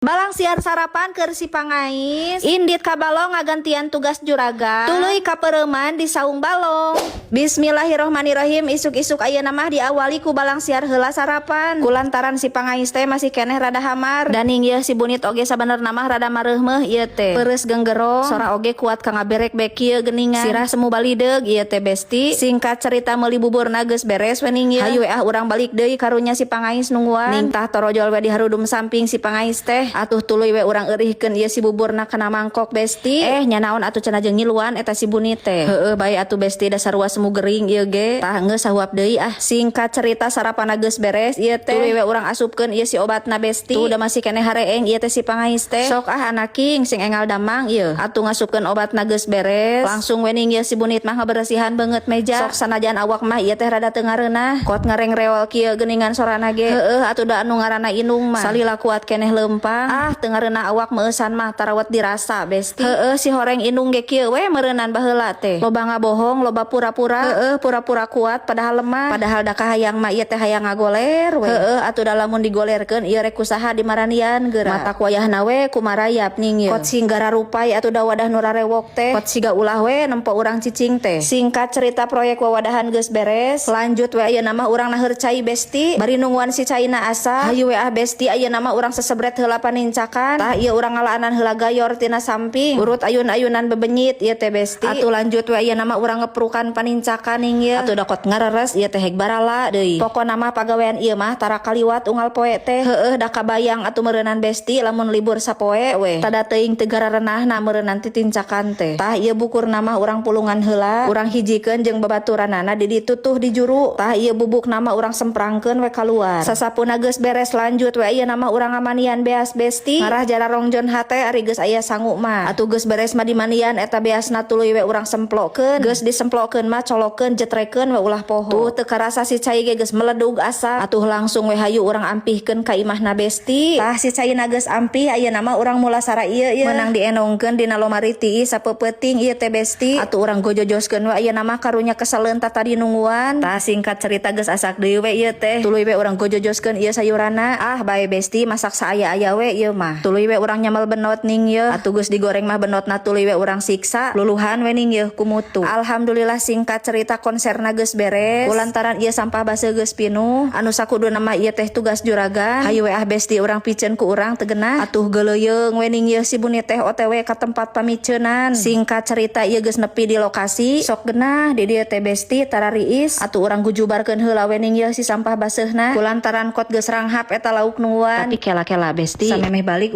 Balangsiar sarapan keur si pangais. Indit ka balong ngagantian tugas juragan. Tuluy kapereuman di saung balong. Bismillahirrohmanirrohim. Isuk-isuk ayeuna mah diawali ku balangsiar heula sarapan. Kulantaran si pangais teh masih keneh rada hamar. Daning ieu si bunit oge sabenerna mah rada mareuhmeuh ieu teh. Peres genggerong, sora oge kuat ka ngaberek bek kieu geuningan. Sirah semu balideug ieu teh, besti. Singkat cerita, meuli buburna geus beres we ning ieu. Hayu we ah, urang balik deui, karunya si pangais nungguan. Ning tah, torojol we diharudum samping si pangais teh. Atuh tuluy we urang eurihkeun ieu si buburna kana mangkok, besti. Eh, nya naon atuh cenah jeung ngiluan eta si bunit teh. Heueuh bae atuh, besti, da sarua semu gering ieu ge. Tah, geus sahuap deui ah. Singkat cerita, sarapan geus beres ieu teh. Tuluy we urang asupkeun ieu si obatna, besti. Tuh, udah masih keneh hareeng ieu teh si pangais teh. Sok ah, anaking sing engal damang ieu. Atuh ngasupkeun obatna geus beres. Langsung we ning ieu si bunit mah ngaberesihan beungeut meja. Sok sanajan awak mah ieu teh rada teu ngareunah. Kot ngareng-rewel kieu geuningan sorana ge. Heueuh atuh, da anu ngaranna indung mah. Salila kuat keneh leumpang. Ah, teu ngareunah awak meueusan mah tarawat dirasa, besti. Heueuh, si horeng indung ge kieu we meureunnan baheula teh. Loba ngabohong, loba pura-pura. Heueuh, pura-pura kuat padahal lemah. Padahal da kahayang mah ieu teh hayang ngagoler we. Heueuh atuh, da lamun digolerkeun ieu rek kusaha dimaranian geura. Matak wayahna we kumarayap ning ieu. Kot sing gararupai atuh da wadah nu rarewok teh. Kot siga ulah we nempo urang cicing teh. Singkat cerita, proyek wawadahan geus beres. Lanjut we ayeuna mah urang naheur cai, besti. Bari nungguan si caina asa. Hayu we ah, besti, ayeuna mah urang sesebret heula panincakan. Tah, ieu urang ngalaanan heula gayor tina samping. Urut ayun-ayunan bebenyit ieu teh, besti. Atuh lanjut we ayeuna mah urang ngeprukan panincakan ning ieu. Atuh da kot ngareres ieu teh hek barala deui. Pokona mah pagawean ieu mah tara kaliwat unggal poe teh. Heueuh, da kabayang atuh meureunnan, besti, lamun libur sapoe we. Tada teuing teu gararenahna meureunnan titincakan teh. Tah, ieu bukurna mah urang pulungan heula, urang hijikeun jeung babaturanana di ditu tuh di juru. Tah, ieu bubukna mah urang semprangkeun we kaluar. Sasapuna geus beres, lanjut we ayeuna mah urang ngamanian beas, besti. Ngarah jararongjon hate ari geus aya sangu mah. Atuh geus beres mah dimanian eta beasna, tuluy we urang semplokeun. Geus disemplokeun mah colokeun, jetrekeun we ulah poho. Tuh, teu karasa si cai ge geus meledug asa. Atuh langsung we hayu urang ampihkeun ka imahna, besti. Tah, si caina geus ampih, ayeuna mah urang mulasara ieu ieu. Meunang dienongkeun dina lomari tiis sapeupeting ieu teh, besti. Atuh urang gojojoskeun we ayeuna mah, karunya keseleun tadi nungguan. Tah, singkat cerita geus asak deui we ieu teh. Tuluy we urang gojojoskeun ieu sayuranna. Ah bae, besti, masak saaya-aya we ieu mah. Tuluy we urang nyamel benot ning ieu. Atuh geus digoreng mah benotna tuluy we urang siksa. Luluhan we ning ieu ku mutu. Alhamdulillah, singkat cerita konserna geus beres. Kulantaran ieu sampah baseuh geus pinuh. Anu sakuduna mah ieu teh tugas juragan. Hayu we ah, besti, urang piceun ku urang teu genah. Atuh geuleuyeung we ning ieu si bunit teh OTW ka tempat pamiceunan. Singkat cerita, ieu geus nepi di lokasi. Sok genah di dieu teh, besti, tarariis. Atuh urang gujubarkeun heula we ning ieu si sampah baseuhna. Kulantaran kot geus ranghap eta lauk nungguan. Tapi kela-kela, besti. Samemeh balik